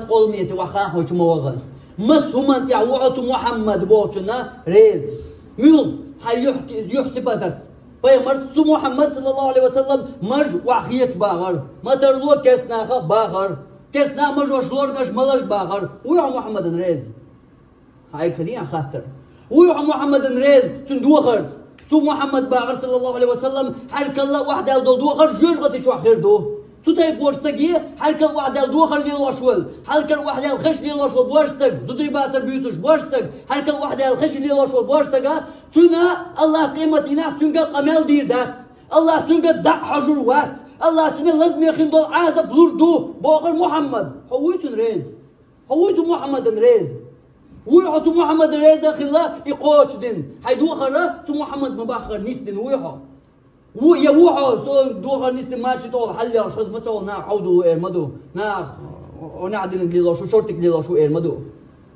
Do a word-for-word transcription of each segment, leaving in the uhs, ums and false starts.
Къолмеце ваха хьо чу ма вагӀан. Мас хӀуман тӀехь ву хьо цу Мухьаммад бохучунна реза? Муьлха? Хьан юьхь, юьхь сипатаца. Пайхамарс цу Мухьаммад, саллаллаху алейхи ва саллам, маж охьахеца бахар. Ма тарло керста нахах бахар. Керста нах мажош лоргаш ма ларг бахар. Вуй хьо Мухьаммадан реза? Хьайга хилийна хаттар. Вуй хьо Мухьаммадан реза цуьнан духарца? Цу Мухьаммад бахар, саллаллаху алейхи ва саллам, хьалкалла охьадаьлла долу духар жоьжахати чохь хир ду. Цу тайпа волчу стаге хьалкалла охьадаьлла духар лелош волу, хьалкалла охьадаьлла хезаш лелош волу боьрша стаг, зударий бацар буьйцуш боьрша стаг, хьалкалла охьадаьлла хезаш лелош волу боьрша стага, цуьнан Аллах къематдийнахь цуьнга къамел дийр дац. Аллах цуьнга дӀа а хьожур вац. Аллах цуьнан лазаме хин долу Ӏазап лур ду, бохура Мухьаммад. Хьо вуй цуьнан реза? Хьо вуй цу Мухьаммадан реза? Вуй хьо цу Мухьаммадан реза а хилла, и кхочушдина? Хьайн духар цу Мухьаммад ма-баххара нисдина вуй хьо? Ву, я ву хьо, со духар нисдина мачи тӀехула хьаллелаш, хаза ма ца волу, наха хьовдало эр ма ду. Наха, о, нехь динарг лелош ву, шортиг лелош ву эр ма ду.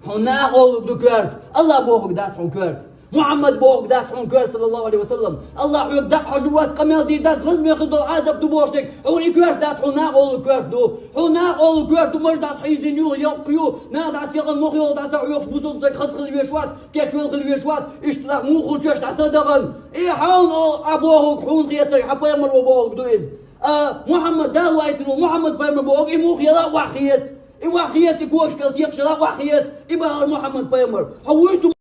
Хьуна наха олург ду коьрта, Аллах бохург дац хьуна коьрта. Мухьаммад бохург дац хьуна коьрта, саллаллаху алейхи ва саллам. Аллах хьоьга дӀа а хьожур вац, къамел дийр дац, лазаме хир долу Ӏазап ду бохуш дерг, хьуна и коьрта дац, хьуна наха олург коьрта ду. Хьуна наха олург коьрта ду, маж дӀасахьийзина ю, йоккха ю, наха дӀасаяхана мохь йолу дӀасахьоьхуш бусалба стаг хаза хила веш вац, кечвелла хила веш вац, иштта нах муха чоьш дӀаса а дахана. И хьуна о, а бохург хьуна хетарг, хьан пайхамар ву бохург ду иза. А, Мухьаммад Дала вайтина ву, Мухьаммад пайхамар бохург, и муха яла а охьахеца. И охьахеца, и когаш кӀел текхаш яла а охьахеца. И бахара Мухьаммад пайхамар. Хьо вуй цу